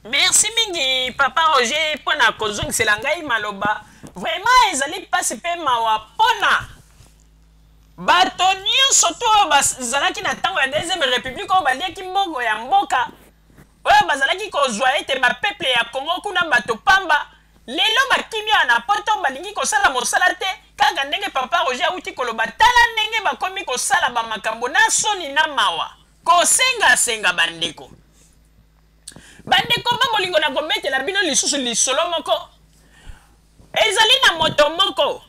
Merci mingi papa Roger mpo na kozongisela ngai maloba. Vraiment ezali mpasi mpe mawa mpo na bato nyonso to oyo bazalaki na ntango ya deuxième république, oyo baliaki mbongo ya mboka, oyo bazalaki kozwa ete bapeuple ya Congo kuna bato pamba. Lelo bakimi awa na poto, balingi kosala mosala te, kaka ndenge papa Roger awuti koloba. Tala ndenge bakomi kosala bamakambo na soni na mawa, kosengasenga bandeko. Bandeko ba bolingo, na kobetela bino lisusu lisolo moko. Ezali na moto moko,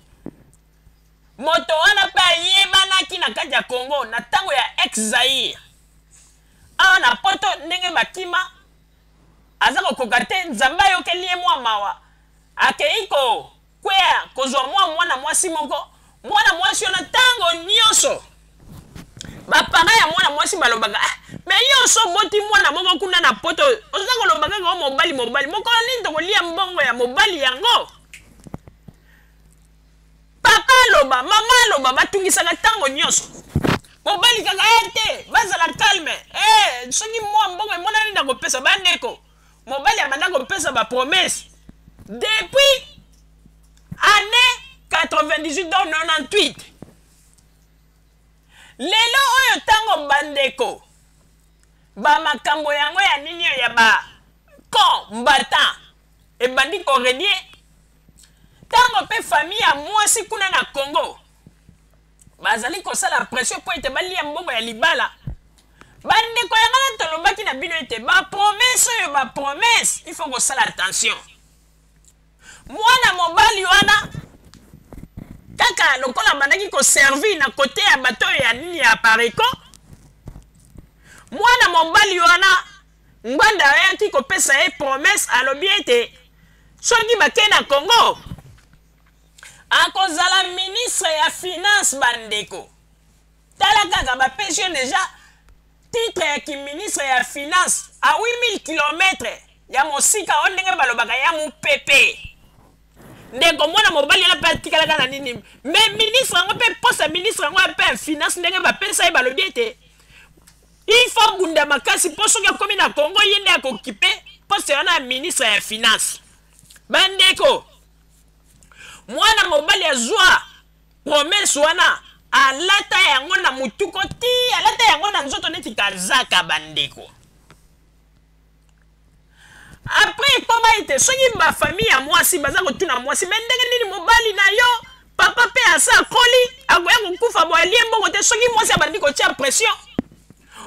moto wana mpe ayebanaki na kati ya Congo na ntango ya ex Zaire. Awa na poto, ndenge bakima, aza kokoka te. Nzambe ayokeli ye mwa mawa, akei kokwea kozwa mwa mwana mwasi moko. Mwana mwasi wana, ntango nyonso baparents ya mwana mwasi balobaka: "Ah, mais yo so oboti mwana moko kuna na poto, oza koloba kaka o mobali, mobali. Mokolo nini tokolia mbongo ya mobali yango?" Papa aloba, mama aloba, batungisaka ntango nyonso mobali kaka e te, bazala calme e, soki mwa mbongo emonani na kopesa. Bandeko, mobali abanda kopesa bapromesses depuis année 98, donc 98. Lelo oyo, ntango bandeko bamakambo yango ya nini oyo ya ba combattant ebandi korenier, ntango mpe famille ya mwasi kuna na Congo bazali kosala pression mpo ete balia mbongo ya libala, bandeko yango na tolobaki na bino ete bapromesses oyo, bapromesses, il faut kosala attention. Mwana mobali wana, kaka lokola abandaki koservir na côté ya bato oyo ya nini ya Apareco, mwana mobali wana, Ngbanda ayaki kopesa ye promesse. Alobi ete soki bakei na Congo, akozala ministre ya finance. Bandeko, tala kaka, bapesi yo déjà titre ya kiministre ya finance a 8000 km ya mosika, oyo ndenge balobaka ya mopepe. Ndeko, mwana mobali wana mpe atikalaka na nini? Mais ministre yango mpe, poste ya ministre yango mpe ya finance, ndenge bapesa ye, balobi ete il faut bunda makasi mpo soki akomi na Congo, ye nde akokipe poste wana ya ministre ya finance. Bandeko, mwana mobali azwa promesse wana, alata yango na mutuko ti alata yango na nzoto neti kazaka. Bandeko, après ekoma ete soki bafamille ya mwasi baza kotuna mwasi: "Mais ndenge nini mobali na yo, papa mpe asa akoli, akoya kokufa boye, alie mbongo te?" Soki mwasi abandi kotia pression,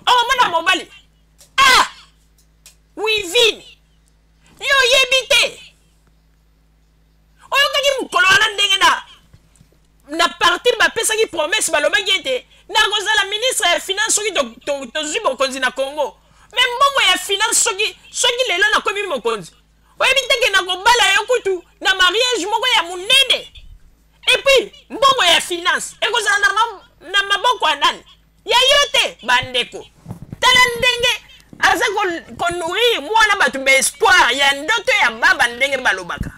okomona mobali: "Ah, Wivine, yo oyebi te, oyokaki mokolo wana ndenge na parti bapesaki promesse, balobaki ete nakozala ministre ya finance soki tozwi bokonzi na Congo. Mais mbongo ya finance, soki lelo nakomi mokonzi, oyebi teke nakobala yo kutu na mariage moko ya monene. Et puis mbongo ya finance ekozala na maboko ya nani? Ya yo te." Bandeko, tala ndenge aza konourrir mwana bato baespoir ya ndoto ya baba, ndenge balobaka.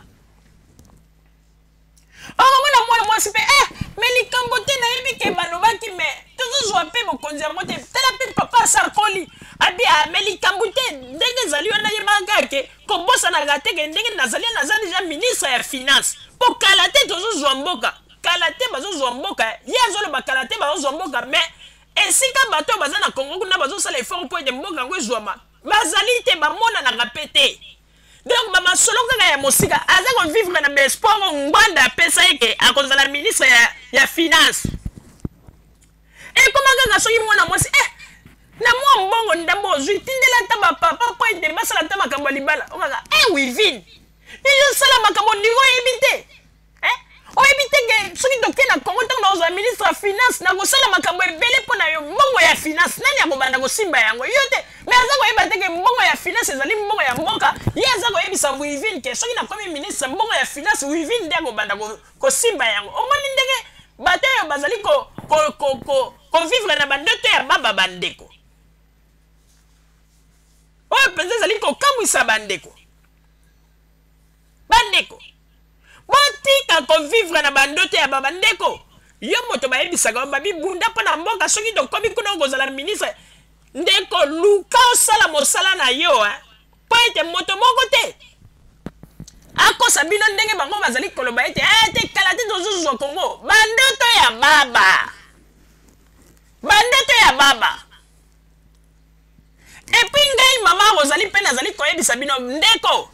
Okomona mwana mwasi mpe: "Eh, mais likambo te, nayebi ke balobaki, mais tozozwa mpe bokonzi yango te. Tala mpe papa Sarkoli abi. Ah, mais likambo te, ndenge ezali wana, yebaka kaka ke kobosanaka te ke ndenge nazali, naza déjà ministre ya finance, mpo kala te tozozwa mboka, kala te bazozwa mboka." Ye azoloba kala te bazozwa mboka, mais esika bato oyo baza na Kongo kuna bazosala effort mpo ete mboka yango ezwama, bazali te, bamonanaka mpe te. Donc bamasolo kaka ya mosika, aza kovivre na baespoir oyo Ngbanda apesa ye ke akozala ministre ya finance. Ekoma kaka soki mwana mwasi: "Eh, na mwa mbongo ndambo ozwi, tindela ata bapapa mpo ete basala ata makambo ya libala." Okaka: "E, Wivine, ezosala makambo ndenge oyebi te. Eh? Oyebi te ke soki toke na Congo, ntango nakozwa ministre ya finance, nakosala makambo ebele mpo na yo. Mbongo ya finance, nani akobanda kosimba yango? Yo te." Mais aza koyeba te ke mbongo ya finance ezali mbongo ya mboka. Ye aza koyebisa Wivine ke soki nakomi ministre, mbongo ya finance, Wivine nde akobanda kosimba yango. Omoni ndenge bato oyo bazali kovivre na bandoto ya baba? Bandeko, oyo mpenza ezali kokamwisa. Bandeko, bandeko, botika kovivre na bandoto ya babandeko. Yo moto bayebisaka yo babibunda mpo na mboka, soki tokomi kuna okozala ministre, ndeko, luka osala mosala na yo. Mpo ete moto moko te akosa bino ndenge bango bazali koloba ete eh, te kala te tozozwa Kongo. Bandoto ya baba, bandoto ya baba. Et puis ngai mama Rosalie mpe nazali koyebisa bino ndeko,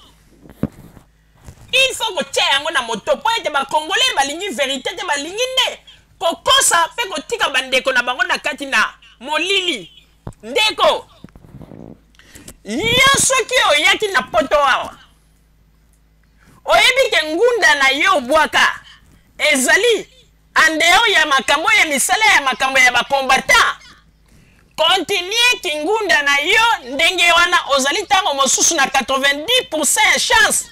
il faut kotia yango na moto mpo ete bakongole balingi verite te, balingi nde kokosa mpe kotika bandeko na bango na kati na molili. Ndeko, yo soki oyaki na poto awa, oyebi ke ngunda na yo obwaka ezali andeo ya makambo ya misala ya makambo ya bakombata, continue kingunda na yo ndenge wana. Ozali ntango mosusu na 90% ya chance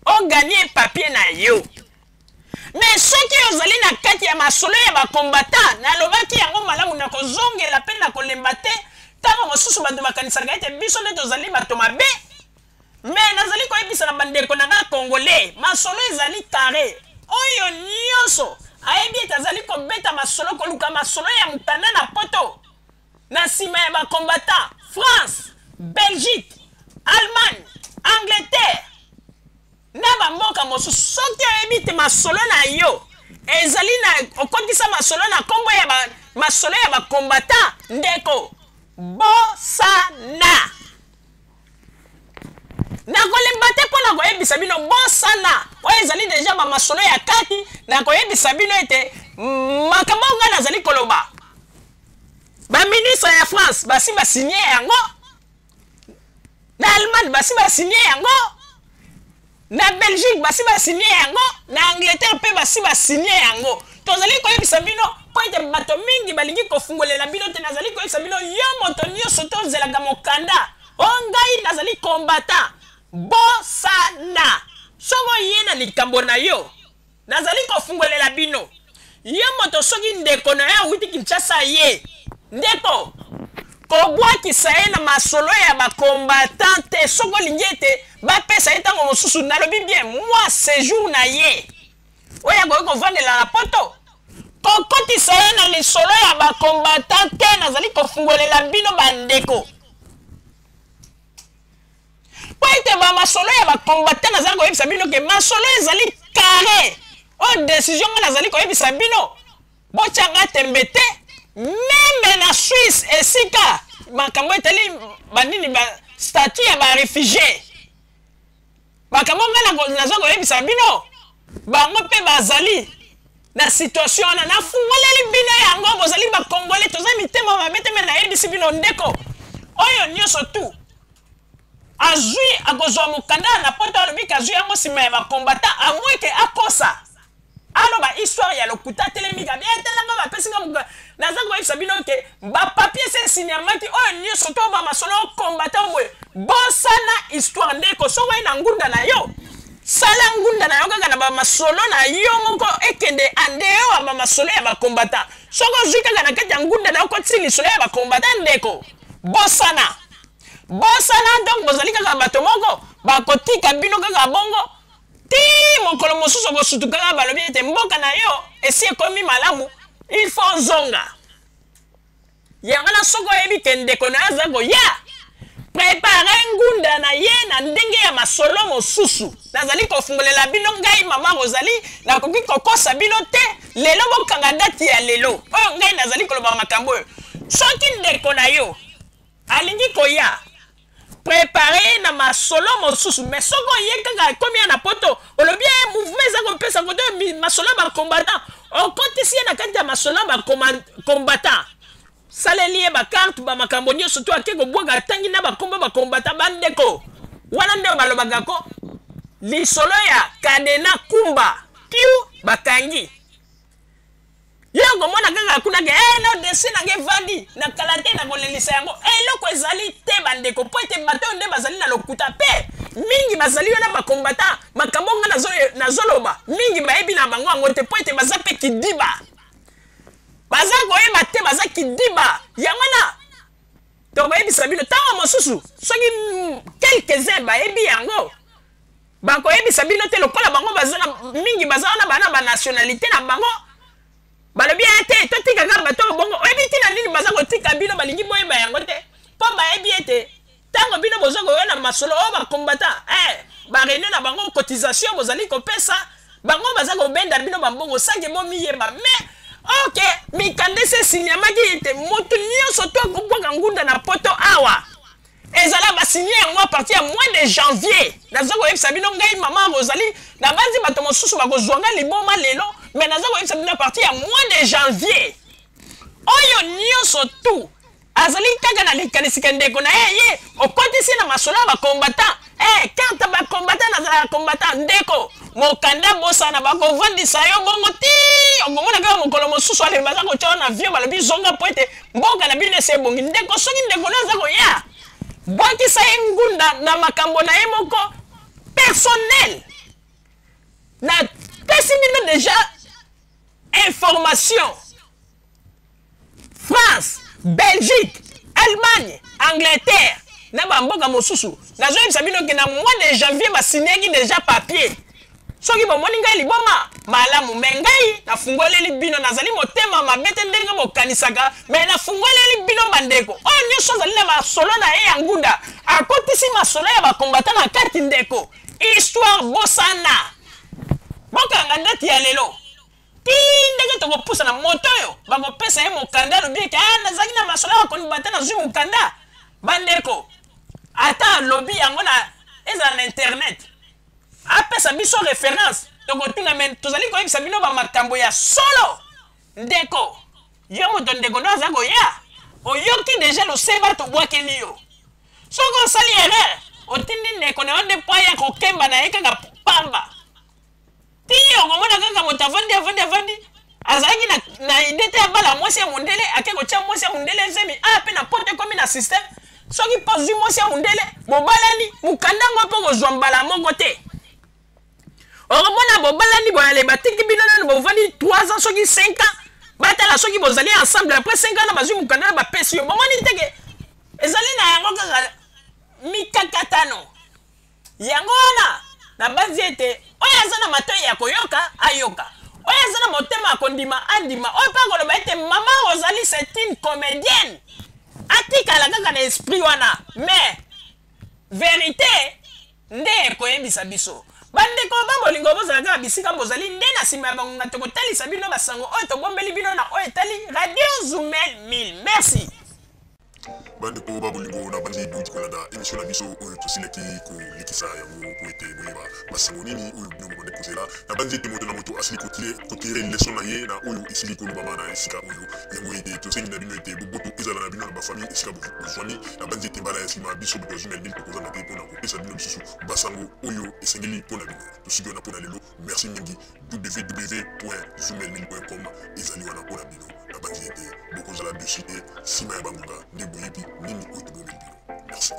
oganye papier na yo. Me soki ozali na kati ya masolo ya bakombata, nalobaki yango malamu, na kozongela mpe na kolemba te. Ntango mosusu bato bakanisaka ete biso nde tozali bato mabe, me nazali koyebisa na bandeko na nga congolais, masolo ezali carré. Oyo nyonso ayebi ete azali kobeta masolo, koluka masolo ya mokanda na poto na nsima ya bakombata, France, Belgique, Allemagne, Angleterre na bamboka mosusu, soki oyebi te masolo na yo ezali na okotisa masolo na nkombo ya masolo ya bakombata, ndeko, bosana. Nakolemba te mpo na koyebisa bino, bosana. Oyo ezali deja bamasolo ya kati. Nakoyebisa bino ete makambo oyo ngai nazali koloba, baministre ya France basi basinye yango, na Allemagne basi basinye yango, na Belgique basi basinye yango, na Angleterre mpe basi basinye yango. Tozali koyebisa bino mpo ete bato mingi balingi kofungolela bino te. Nazali koyebisa bino, yo moto nyonso tozelaka mokanda, o ngai nazali kombata, bosana. Soki oye na likambo na yo, nazali kofungolela bino, yo moto soki ndeko na yo awuti Kinshasa, ye ndeko, kobwakisa ye na masolo ya bakombatan te. Soki olingi ete bapesa ye ntango mosusu, nalobi bien, mwa séjour na ye oyo akoki kovandela na poto, kokotisa ye na lisolo ya bakombatan te. Nazali kofungolela bino bandeko mpo ete bamasolo ya bakombatan, nazali koyebisa bino ke masolo ezali carré. Oyo décision nga nazali koyebisa bino, botyanga tembe te. Même na Suisse, esika makambo etali banini, ba statut ya baréfugiés, makambo ngai naza koyebisa bino, bango mpe bazali na situation wana. Nafungoleli bino yango, bozali bakongole, toza mitema mabe te. Me nayebisi bino ndeko, oyo nyonso tu azwi akozwa mokanda na poto, alobi kazwi yango nsima ya bakombata, amweke akosa, aloba histoire ya lokuta, atelemi kabi etelanga bapesi nga mokanda. Naza koyebisa bino ke bapapier se esinyamaki. Oyo nyonso to bamasolo okombata boye, bosana histoire. Ndeko, soki oye na ngunda na yo, sala ngunda na yo kaka na bamasolo na yo moko, ekende andeo ya bamasolo ya bakombata. Soki ozwi kaka na kati ya ngunda na yo, okotisi lisolo ya bakombata, ndeko, bosana, bosana. Donc bozali kaka bato moko, bakotika bino kaka bongo ti mokolo mosusu okosutu kaka balobi ete mboka na yo esi ekomi malamu, il faut ozonga. Yango na soki oyebi ke ndeko na yo aza koya, prépare ngunda na ye na ndenge ya masolo mosusu. Nazali kofungolela bino, ngai mama Rosalie nakoki kokosa bino te. Lelo bokanga date ya lelo oyo ngai nazali koloba makambo oyo. Soki ndeko na yo alingi koya, prépare na masolo mosusu. Mais soki oye kaka ekomi ya na poto, olobi ye mouvement eza kopesa kote masolo ya bacombattant, okotisi ye na kati ya masolo ya bacombattant, saleli ye bakarte, bamakambo nyonso to ake kobwaka, atangi na bakombo bakombata, bandeko, wana nde balobaka ko lisolo ya kadena kumba piu bakangi ye. Okomona kaka kuna ke eh, no dossier na ngai evandi na kala te, na kolelisa yango. Eloko ezali te bandeko, mpo ete bato oyo nde bazali na lokuta mpe mingi bazali wana bakombata. Makambo nga nazoloba, mingi bayebi na bango yango te, mpo ete baza mpe kidiba, baza koyeba te, baza kidiba. Yango wana tokoyebisa bino, ntango mosusu soki quelques-uns bayebi yango, bakoyebisa bino te. Lokola bango baza mingi, baza wana bana banationalité na bango, balobi ya te, totika kaka bato bongo. Oyebi ntina nini baza kotika bino? Balingi boyeba yango te, mpo bayebi ete ntango Ntango bino boza koya na masolo oyo bakombata, bareunion na bango, cotisation bozali kopesa bango, baza kobenda bino bambongo sanke bomiyeba. Mais ok, mikanda esi esinyamaki ete moto nyonso to akobwaka ngunda na poto awa, ezala basinye yango à partir ya mois de janvier. Naza koyebisa bino, ngai mama Rosalie, nabanzi bato mosusu bakozwa ngai liboma lelo, mais naza koyebisa bino, à partir ya mois de janvier oyo, nyonso tu azali kaka na likanisi ke ndeko na ye, ye okotisi na masolo ya bacombattant, carte bacombattant, nazalaka combattant. Ndeko, mokanda bosana, bakovandisa yo bongo ti okomona kaka mokolo mosusu ale baza kotya na avion, balobi zonga po ete mboka na bino esi ebongi. Ndeko, soki ndeko no aza koya, bwakisa ye ngunda na makambo na ye moko personnel. Napesi bino déjà information: France, Belgique, Allemagne, Angleterre na bamboka mosusu, nazoyebisa bino ke na mois de janvier basinyaki déjà papier. Soki bomoni ngai liboma, malamu, mais ngai nafungoleli bino. Nazali motema mabe te ndenge bokanisaka, mais nafungoleli bino. Bandeko, oyo nyonso azali na masolo na ye ya ngunda, akotisi masolo ya bakombata na kati, ndeko, histoire bosana. Bokanga date ya lelo ti ndenge tokopusa na moto oyo bakopesa ye mokanda, alobi eke ah, nazalaki na masolo ya bakombata, nazwi mokanda. Bandeko, ata alobi yango na ezala na internet, apesa biso référence, tokotuna. Mais tozali koyebisa bino bamakambo ya solo. Ndeko, yo moto ndeko no aza koya, oyoki déjà loseba tobwakeli yo. Soki osali erreur, otindi ndeko na yo nde po aya kokemba na ye kaka pamba, ti okomona kaka moto avandi, avandi, avandi, azalaki na idée te abala mwasi ya mondele, ake kotia mwasi ya mondele zemi. A mpe na poto ekomi na système, soki mpo ozwi mwasi ya mondele, bobalani, mokanda yango mpo kozwa mbala moko te. Okomona bobalani boyale, batiki bino nanu, bovandi 3 ans, soki 5 ans, batala soki bozali ensemble. Après 5 ans na bazwi mokanda na bapesi yo. Bomoni teke ezali na yango kaka mikakatano. Yango wana nabanzi ete oyo aza na matoi ya koyoka ayoka, oyo aza na motema ya kondima andima, oyo mpe akoloba ete mama Rosalie, c'est une comédienne, atikala kaka na esprit wana. Mais vérité nde ekoyebisa biso. Bandeko ba bolingo, bozala kaka bisika bozali nde na nsima ya bangonga, tokotalisa bino basango oyo tobombeli bino na oyo etali Radio Zumel 1000. Merci. Bandeko ba bolingo, na bandi bouti kolanda émission na biso oyo tosilaki kolekisa yango po ete boyeba basango nini oyo bino bobandi kozela. Na bandi ete moto na moto asili kotire leçon na ye na oyo esili kolobama na esika oyo. Yango ete tosengi na bino ete boboto ezala na bino na bafamille esika bozwami. Na bandi ete mbala ya nsima, biso bato ya Zumel 1000 tokozanga te mpona kopesa bino lisusu basango oyo esengeli mpo na bino. Tosuki wana mpo na lelo. Merci mingi. www.zumel1000.com ezali wana mpo na bino. Nabanzi ete bokozala dessus te. Nsima ya bangonga nde boyebi nini oyo tobomeli bino. Merci.